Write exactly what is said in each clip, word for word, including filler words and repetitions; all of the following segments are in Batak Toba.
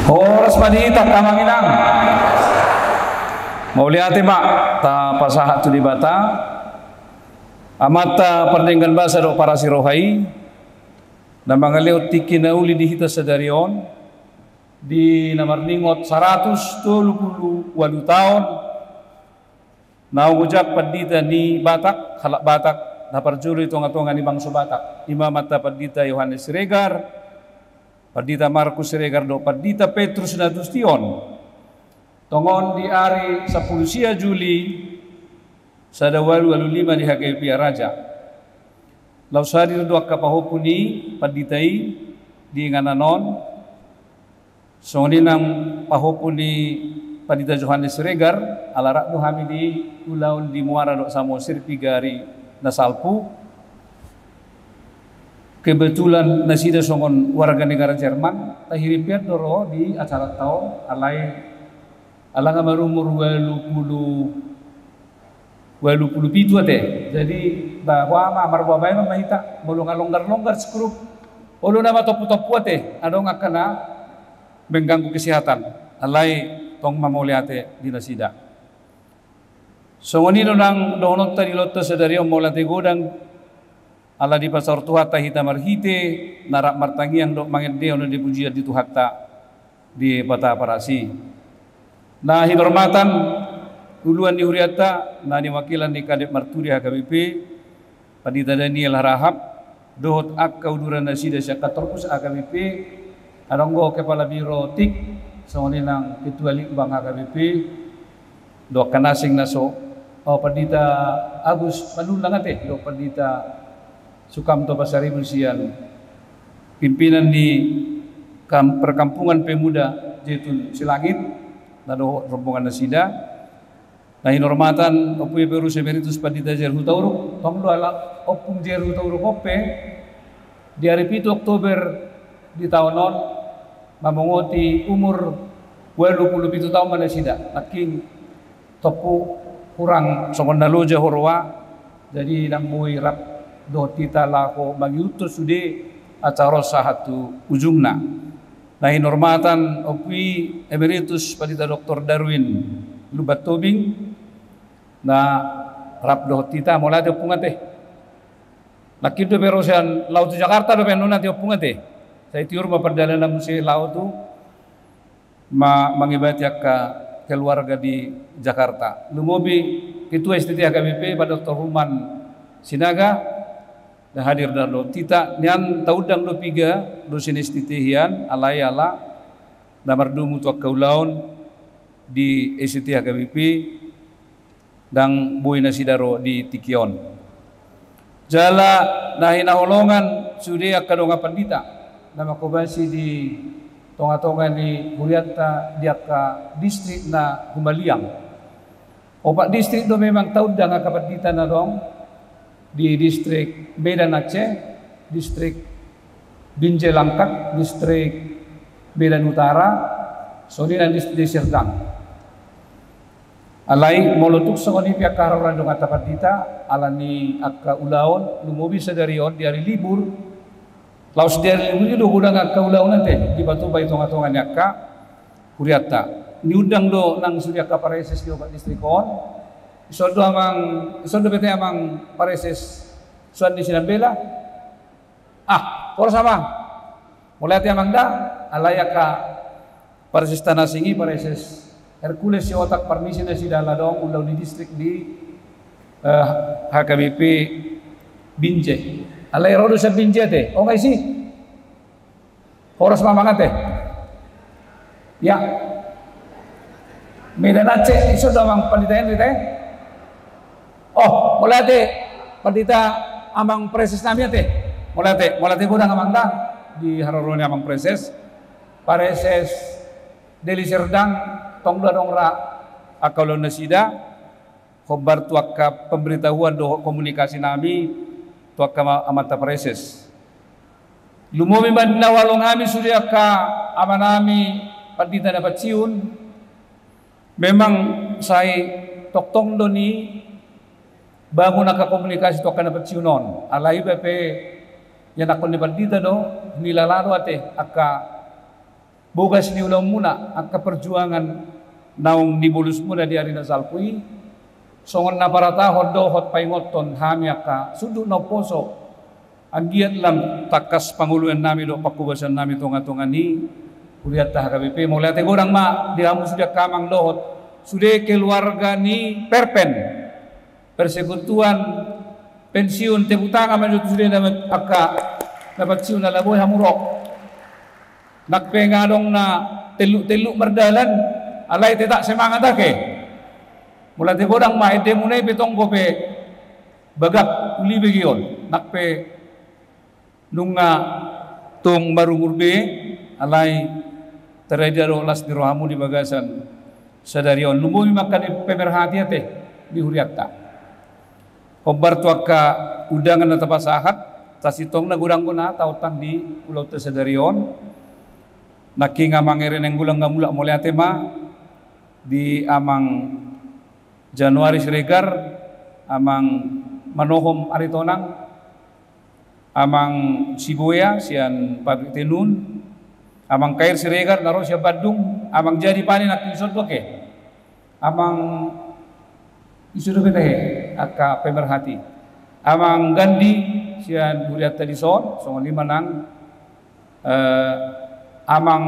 Horas ma di hita angka amang inang. Mauliate ma tapasahat tu Debata, Amanta pardenggan basa dohot parasi roha i, na mangalehon tingki na uli di hita sadari on, di na marningot saratus tolu pulu ualu taon naung ojak pandita ni Batak, halak Batak, na parjolo di tonga-tonga ni bangso Batak, i ma Amanta Pandita Yohanes Siregar, Pandita Markus Siregar dohot Pandita Petrus Nasution. Tongon di ari sampulu sia Juli sada ualu ualu lima di H K B P Araja. Laos hadir do angka pahompu ni pandita i di inganan on. Songon i nang pahompu ni Pandita Johannes Siregar, ala rap do hami di ulaon di Muara dohot Samosir piga ari na salpu. Kebetulan nasida songon warga negara Jerman, tahirim pe an do ro di acaranta on, alai ala nga marumur ualu pulu, ualu pulu pitu ate. Jadi, ba, boha ma, marboa baenon ma hita, molo nga longgar-longgar si grup, olo nama tompu-tompu ate, adong angka na mengganggu kesehatan, alai tong ma mauliate di nasida. Songon i do nang dohononta di ulaonta sadari on, mauliate godang, ala dipasaor Tuhanta hita marhite na rap martangiang dohot mangendehon na di pujian di Tuhanta di Debata parasi. Na hinormatan uluan ni hurianta na niwakilan ni Kadep Marturi H K B P, Pandita Daniel Harahap, dohot angka uduran nasida sian kantor pusat H K B P, adong do Kepala Biro T I K, songon i nang Ketua Litbang H K B P, dohot angka na asing na so, o, Pandita Agus Manullang ate, dohot Pandita Sukamto Pasaribu sian pimpinan ni kam-, Perkampungan Pemuda Zaitun Silangit, na dohot rombongan nasida. Na hinormatan Ompu Ephorus Emeritus Pandita J R Hutauruk, tong do ala Ompung J R Hutauruk on pe, di ari pitu Oktober di taon on, mamongoti umur ualu pulu pitu taon ma nasida, nangkin tompu hurang songon na loja huroha, jadi ndang boi rap dohot hita laho mangihuthon sude acara on sahat tu ujungna. Na hinormatan Ompu i Emeritus Pandita Doktor Darwin Lumban Tobing, na rap dohot hita, mauliate Ompung ate. Nangkin dope ro sian laho tu Jakarta dope annon ate Ompung ate. Sai tiur ma pardalanan muse laho tu ma-, mangibati angka keluarga di Jakarta. Lumobi Ketua S T T H K B P, Pak Doktor Ruman Sinaga, na hadir ndang dohot hita, nian taundang do piga dosen S T T hian, alai ala na mardomu tu angka ulaon di S T T H K B P, ndang boi nasida ro di tingki on. Jala na hinaholongan sude angka dongan pandita na manghobasi di tonga-tonga ni hurianta di angka distrik na humaliang. Opat distrik do memang taundang angka pandita na adong di distrik Medan Aceh, distrik Binjai Langkat, distrik Medan Utara, songon i nang distrik Deli Serdang. Alai molo tung songon i pe angka haroro ni donganta pandita, ala ni angka ulaon, lumobi sadari on di ari libur, laos di ari libur i do godang angka ulaon ate dipatupa di tonga-tonga ni angka hurianta. Niundang do nang sude angka pareses di opat distrik on. Ison do amang, ison dope ate amang pareses Suandi Sinambela. Ah, horas amang. Mauliate amang da, alai angka paresesta na asing i, pareses Hercules Sihotak, parmisi nasida ala adong ulaon di distrik di, eh, H K B P Binjai. Alai ro do sian Binjai ate, o nga isi. Horas ma amang ate. Ya. Medan Aceh, ison do amang pandita Henry te. Oh, mauliate pandita amang pareses nami ate. Mauliate, mauliate godang amang da di haroro ni amang pareses. Pareses Deli Serdang, tong do adong ra angka ulaon nasida. Hombar tu angka pemberitahuan dohot komunikasi nami tu angka ma-, amanta pareses. Lumobi ma di na huhalong hami sude angka ama nami pandita na pensiun. Memang sai tongtong do nibangun angka komunikasi tu angka na pensiun on. Alai iba pe ianakhon ni pandita do, nilala do ate angka bogas ni ulaonmuna angka perjuangan naung nibolusmuna di ari na salpu i, songon na paratahon dohot paingothon hami angka sundut na umposo, anggiat lam tangkas pangoloan nami dohot pangkobasan nami tonga-tonga ni hurianta H K B P. Mauliate godang ma di hamu sude angka amang dohot sude keluarga ni Perpen, Persekutuan Pensiun Tebu Tangan ma jo tu sude na angka na pensiun ala boi hamu ro. Nang pe nga adong na telluk-telluk mardalan, alai tetap semangat ake. Mauliate godang ma, endemuna i pe tong dope bagak uli begeon. Nang pe nunga tung marumur be, alai tarida do las ni rohamu di bagasan sadari on. Lumobi ma angka na pemerhati ate di hurianta. Hombar tu angka undangan na tapasahat, sasintongna godang do na taontang di ulaonta sadari on. Nangkin amang Ere Nainggolan Gamulak, mauliate ma, di amang Januari Siregar, amang Manohom Aritonang, amang Siboya sian pabrik tenun, amang Kair Siregar na ro sian Bandung, amang Jadi Pani nangkin dison do ake. Amang isu do beta he, angka pemerhati. Amang Gandhi sian hurianta dison, songon i ma nang, eh, amang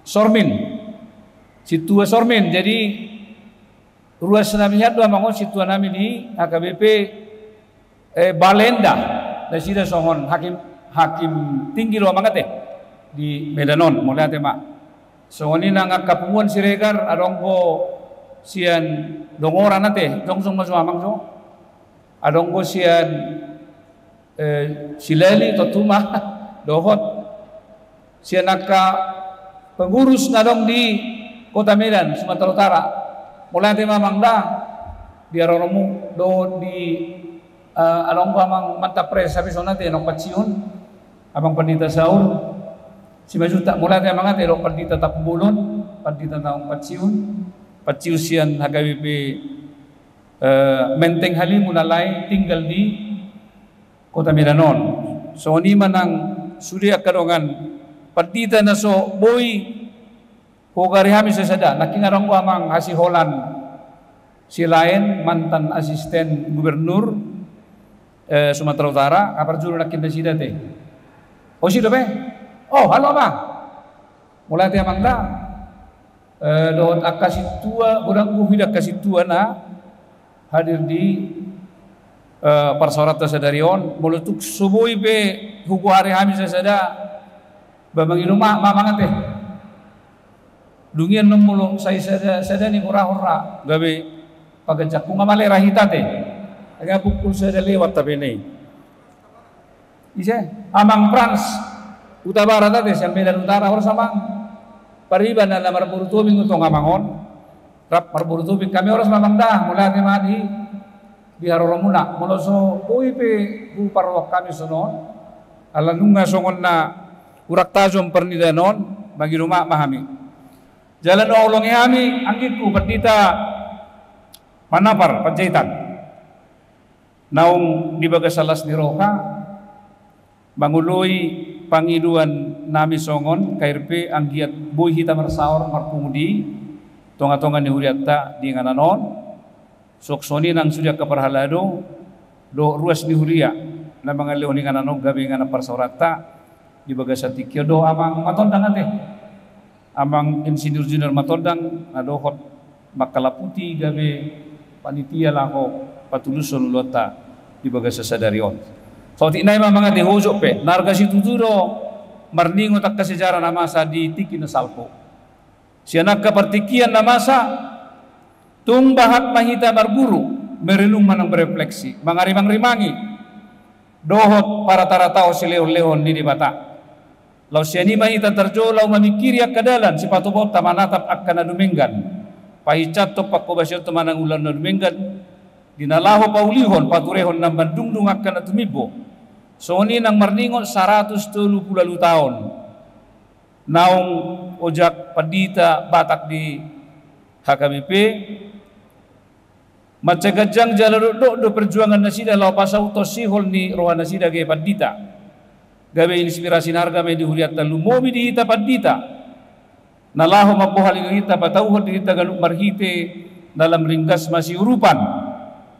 Sormin. Sintua Sormin, jadi ruas nami hian do amang on, sintua nami di H K B P, eh, Bale Endah, nasida songon hakim, hakim tinggi do amang ate di Medan on, mauliate ma. Songon i nang angka punguan Siregar, adong do sian Dongoran ate, jongjong ma jo amang jo. Adong do sian, eh, Silali, tontu ma, dohot sian angka pengurus na adong di Kota Medan, Sumatera Utara. Mauliate ma amang da, di haroromu, dohot di, eh, adong do amang Mantap Pres, tapi songon ate naung pensiun, amang Pandita Saur Simanjuntak, mauliate amang ate, dohot Pandita Tampubolon, pandita naung pensiun, pensiun sian H K B P, eh, Menteng Halimun alai tinggal di Kota Medan on. Songon i ma nang sude angka dongan pandita na so boi huhagari hami sasada, nangkin adong do amang Hasiholan Silaen, mantan asisten gubernur, eh, Sumatera Utara, nga parjolo nangkin nasida ate. Osi dope? Oh, halo amang. Mauliate amang da. Eh, dohot angka sintua, godang do huida angka sintua na hadir di, eh, parsaoranta sadari on. Molo tung so boi pe hugoari hami sasada, ba mangido maaf ma amang ate. Dung i annon molo sai sada, sada ni hora-hora gabe paganjangku, nga male ra hita ate. Nga pukul sada lewat hape na i. Ise? Amang Frans Hutabarat ate, sian Medan Utara, horas amang. Pariban na marboru Tobing do tong amang on. Rap marboru Tobing hami, horas ma amang da, mauliate ma di, di haroromuna. Molo so boi pe huparrohahon hami songon on, ala nunga songon na hurang tajom parnidaan on, mangido maaf ma hami. Jala na huolongi hami anggingku Pandita Manapar Panjaitan. Naung di bagasan las ni roha mangoloi pangidoan nami songon K R P, anggiat boi hita marsaor marpungu di tonga-tonga ni hurianta di inganan on. Suang songon i nang sude angka parhalado dohot ruas ni huria na mangalehon inganan on gabe inganan parsaoranta di bagasan tingki on, dohot amang Matondang ate. Amang Insinyur Junior Matondang, na dohot mangkalaputi gabe panitia laho patulushon ulaonta di bagasan sadari on. Saotik nai ma amang ate, hojok pe, na arga situtu do marningot angka sejarah na masa di tingki na salpu. Sian angka partingkian na masa, tung bahat ma hita marguru, merenung manang berefleksi, mangarimang-rimangi dohot parata-ratahon silehon-lehon ni Debata. Laos sian i ma hita tarjou laho mamingkiri angka dalan sipatupaonta manatap angka na dumenggan, pahinsathon pangkobasionta manang ulaon na dumenggan, di na laho paulihon, paturehon na mandungdung angka na tumimbo. Songon i nang marningot saratus tolu pulu ualu taon naung ojak pandita Batak di H K B P, mansai ganjang jala dokdok do perjuangan nasida laho pasauthon sihol ni roha nasida gabe pandita. Gabe inspirasi na arga ma i di hurianta, lumobi di hita pandita. Na laho mambohal dirinta, patauhon dirinta ganup marhite na lam ringgas masiurupan,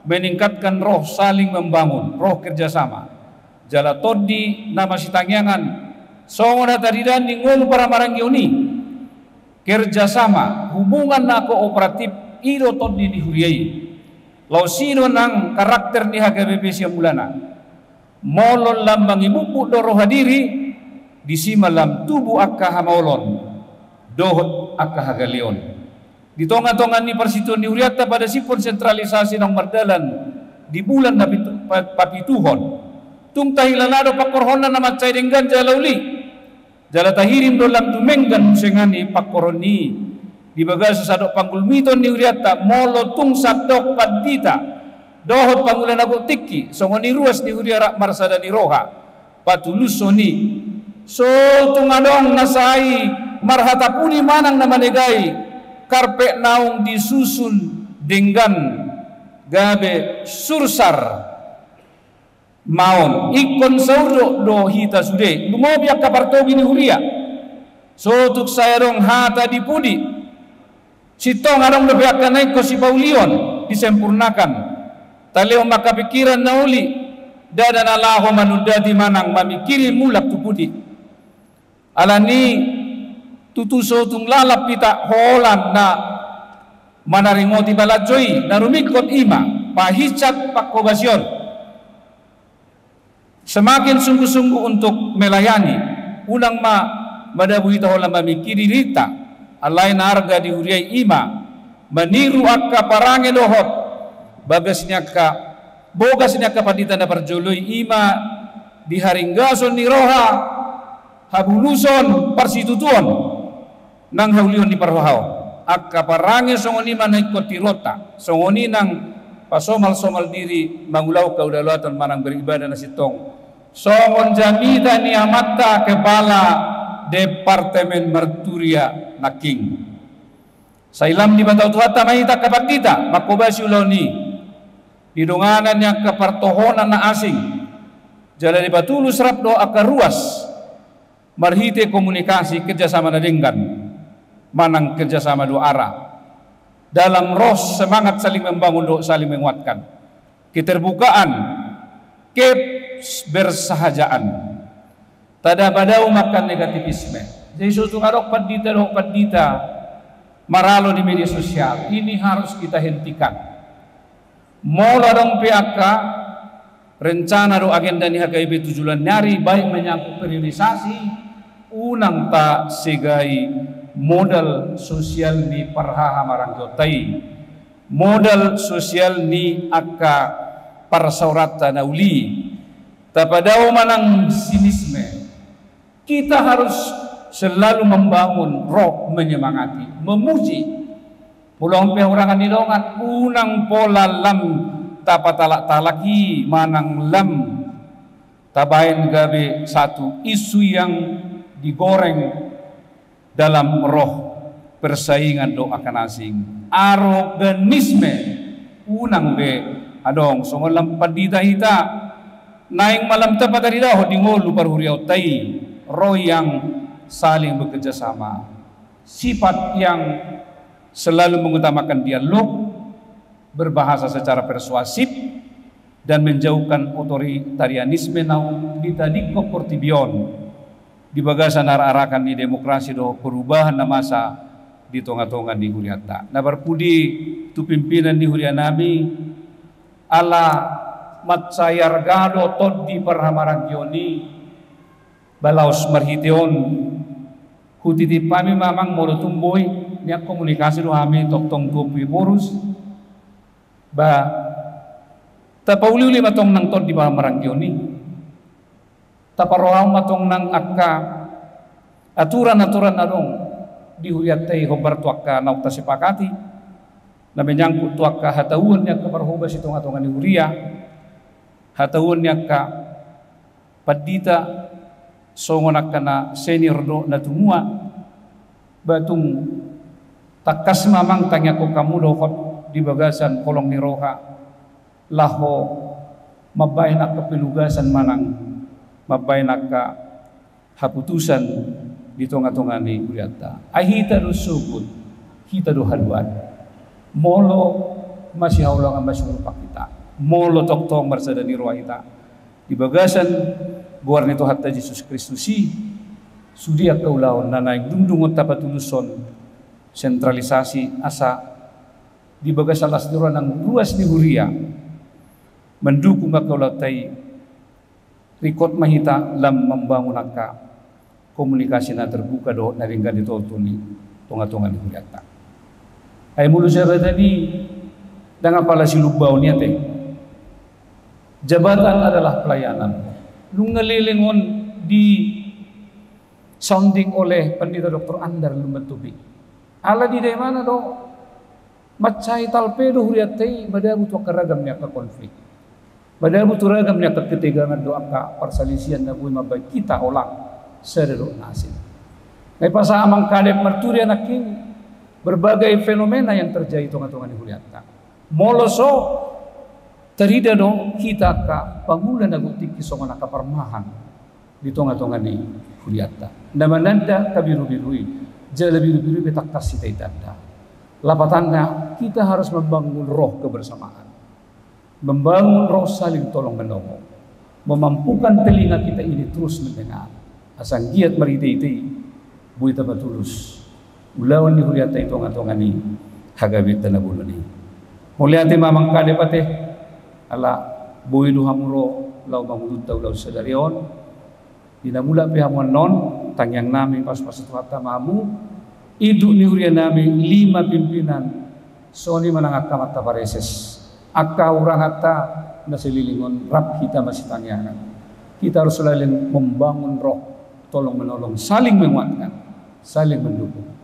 meningkatkan roh saling membangun, roh kerjasama. Jala tondi na masitangiangan, songon na taridan di ngolu parhamaranggion i, kerjasama, hubungan na kooperatif, i do tondi ni huria i. Laos i do nang karakter ni H K B P sian mulana. Molo lam mangibubbut do roha diri, disi ma lam tubu angka hamaolon dohot angka hagaleon. Di tonga-tonga ni parsituaon ni hurianta, padasiphon sentralisasi naung mardalan di bulan na pitu, pa-, papituhon, tung tahilala do pangkorhonna na mansai denggan jala uli. Jala tahirim do lam dumenggan muse ngani pangkorhon i di bagasan sadok panggulmiton ni hurianta, molo tung sandok pandita dohot pangula na gok tingki, songon i ruas ni huria rap marsada ni roha, patulushon i. So tung adong na sai marhata pudi manang na manegai, karpet naung disusun denggan gabe sursar. Maon ingkon saur do hita sude, lumobi angka partogi ni huria. So tung sai adong hata di pudi, sintong adong dope angka na ingkon sipaulion, disempurnakan. Talehon ma angka pingkiran na uli, ndada na laho manundati manang mamingkiri mulak tu pudi. Alani tutu so tung lalap hita holan na manaringoti balanjo i, na rumingkot i ma pahinsat pangkobasion. Semakin sungguh-sungguh untuk melayani, unang ma madabu hita holan mamingkiri dirinta, alai na arga di huria i i ma maniru angka parange dohot bagas ni angka, bogas ni angka pandita na parjolo i, i ma di haringgason ni roha, habuluson, parsitutuon nang haulion ni parrohaon. Angka parange songon i ma na ingkon tiruonta, songon i nang pasomal-somal diri mangulahon kaulaulatan manang beribadah na sintong. Songon jamita ni amanta kepala Departemen Marturia nangkin. Sai lam dipatau Tuhanta ma hita angka pandita mangkobasi ulaon i di donganan ni angka partohonan na asing, jala dipatulus rap dohot angka ruas marhite komunikasi kerjasama na denggan manang kerjasama dua arah, dalam roh semangat saling membangun dohot saling menguatkan, keterbukaan, kebersahajaan. Tada padao ma angka negativisme. Jadi so tung adong pandita dohot pandita maralo di media sosial, ini harus kita hentikan. Molo adong pe angka rencana dohot agenda ni H K B P tujuh bulan ni ari, baik menyangkut periodisasi, unang tasegai modal sosial ni parhahamaranggion i, modal sosial ni angka parsaoranta na uli. Tapadao manang sinisme. Kita harus selalu membangun roh, menyemangati, memuji. Molo adong pe hahurangan ni dongan, unang pola lam tapatalak-talak i manang lam tabaen gabe satu isu yang digoreng dalam roh persaingan dohot angka na asing. Aroganisme unang be adong. Songon lam pandita hita, naeng ma lam tapataridahon di ngolu parhuriaonta i roh yang saling bekerja sama, sifat yang selalu mengutamakan dialog, berbahasa secara persuasif, dan menjauhkan otoritarianisme naung ditadingkon portibi on di bagasan arak-arakan ni demokrasi dohot perubahan na masa di tonga-tonga ni hurianta. Na parpudi tu pimpinan ni huria nami, ala mansai arga do tondi parhamaranggion i, ba laos marhite on hutitip hami ma amang, molo tung boi nian komunikasi do hami tongtong tu Ompu Ephorus, ba tapauliuli ma tong nang tondi parhamaranggion i. Taparrohahon ma tong nang angka aturan-aturan na adong di hurianta i hombar tu angka naung tasepakati, na menyangkut tu angka hatauon ni angka parhobas di tonga-tonga ni huria, hatauon ni angka pandita, songon angka na senior dohot na tumua. Ba tung tangkas ma amang tangiangkon hamu dohot di bagasan holong ni roha, laho mambaen angka pelugasan manang mambaen angka haputusan di tonga-tonga ni hurianta. Ai hita do sogot, hita do haduan. Molo masihaholongan, masiurupan hita, molo tongtong marsada ni roha hita di bagasan goar ni Tuhanta Jesus Kristus i, sude angka ulaon na naeng dung-dungon tapatulushon sentralisasi, asa di bagasan las ni roha nang ruas ni huria mandukung angka ulaonta i, ringkot ma hita lam mambangun angka komunikasi na terbuka dohot na denggan di toltol ni tonga-tonga ni hurianta. Ai molo jabatan i ndang apala silumbaon i ate. Jabatan adalah pelayanan. Nunga leleng on di sounding oleh Pendeta Doktor Andar Lumban Tobing. Ala di daimana do mansai talpe do hurianta i madabu tu angka ragam ni angka konflik. Madabu tu ragam ni angka ketegangan dohot angka parsalisian na boi mambahen hita holan sada dohot na asing. Na i pasahat amang kadep marturia nangkin berbagai fenomena yang terjadi di tonga-tonga ni hurianta. Molo so tarida do hita angka pangula na godang tingki songon angka parmahan di tonga-tonga ni hurianta. Na mananda angka birubiru i, jala birubiru i pe tangkas hita itanda. Lapatanna, kita harus membangun roh kebersamaan. Membangun roh saling tolong menolong. Memampukan telinga kita ini terus mendengar. Asa anggiat marhite-hite i boi tapatulus ulaon ni hurianta i tonga-tonga ni H K B P na bolon i. Mauliate ma amang kadep ate, ala boi do hamu ro laho mangudut ulaon sadari on. Di na mulak pe hamu annon, tangiang nami pasu-pasu Tuhanta ma hamu, induk ni huria nami, lima pimpinan, songon i ma nang angka amanta pareses, angka huranganta na saleleng on, rap hita masitangiangan. Kita harus saling membangun roh tolong menolong, saling menguatkan, saling mendukung.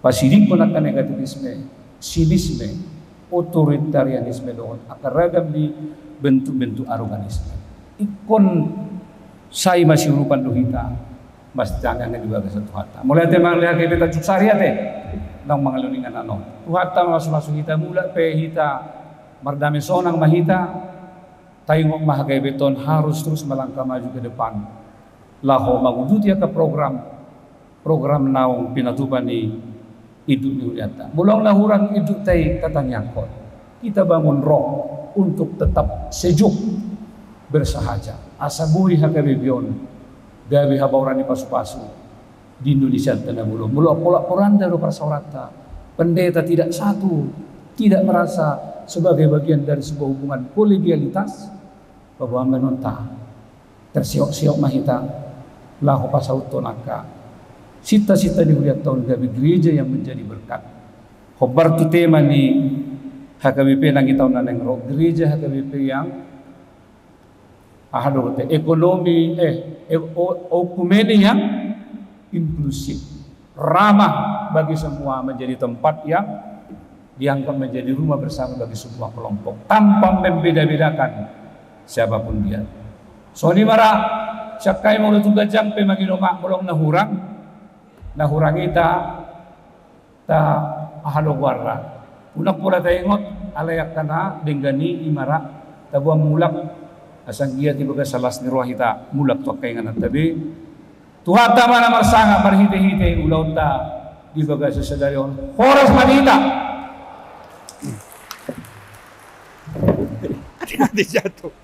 Pasidingkon angka negativisme, sinisme, otoritarianisme dohot angka ragam ni bentuk-bentuk aroganisme. Ingkon sai masiurupan do hita masitangiangan di bagasan Tuhanta. Mauliate ma ale H K B P Tanjung Sari ate, naung mangalehon inganan on. Tuhanta mamasu-masu hita, mulak pe hita mardame sonang ma hita. Taingot ma H K B P on harus terus melangkah maju ke depan laho manguduti angka program, program naung pinatupa ni induk ni hurianta. Molo na hurang indukta i tatangiangkon, kita bangun roh untuk tetap sejuk, bersahaja. Asa boi H K B P on gabe habaoran ni pasu-pasu di Indonesia na bolon. Molo pola-pola poranda do parsaoranta, pendeta tidak satu, tidak merasa sebagai bagian dari sebuah hubungan kolegialitas, paboa ma annon ta, terseok-seok ma hita laho pasauthon angka sinta-sinta ni hurianta on gabe gereja yang menjadi berkat. Hombar tu tema ni H K B P nang di taon na naeng ro, gereja H K B P yang aha do te, ekonomi, eh, e-, o-, oikumene yang inklusif, ramah bagi semua, menjadi tempat yang dianggap menjadi rumah bersama bagi semua kelompok tanpa membeda-bedakan siapapun dia. Songon i ma ra, sian hami molo tu ganjang pe mangido ma, molo na hurang, na hurang i ta, ta aha do goarna. Unang pola taingot, alai angka na denggan i, i ma ra, taboan mulak, asa anggiat di bagasan las ni roha hita mulak tu angka ingananta be. Tuhanta ma na marsangap marhite-hite ulaonta di bagasan sadari on. Horas ma di hita. Hati-hati jatuh.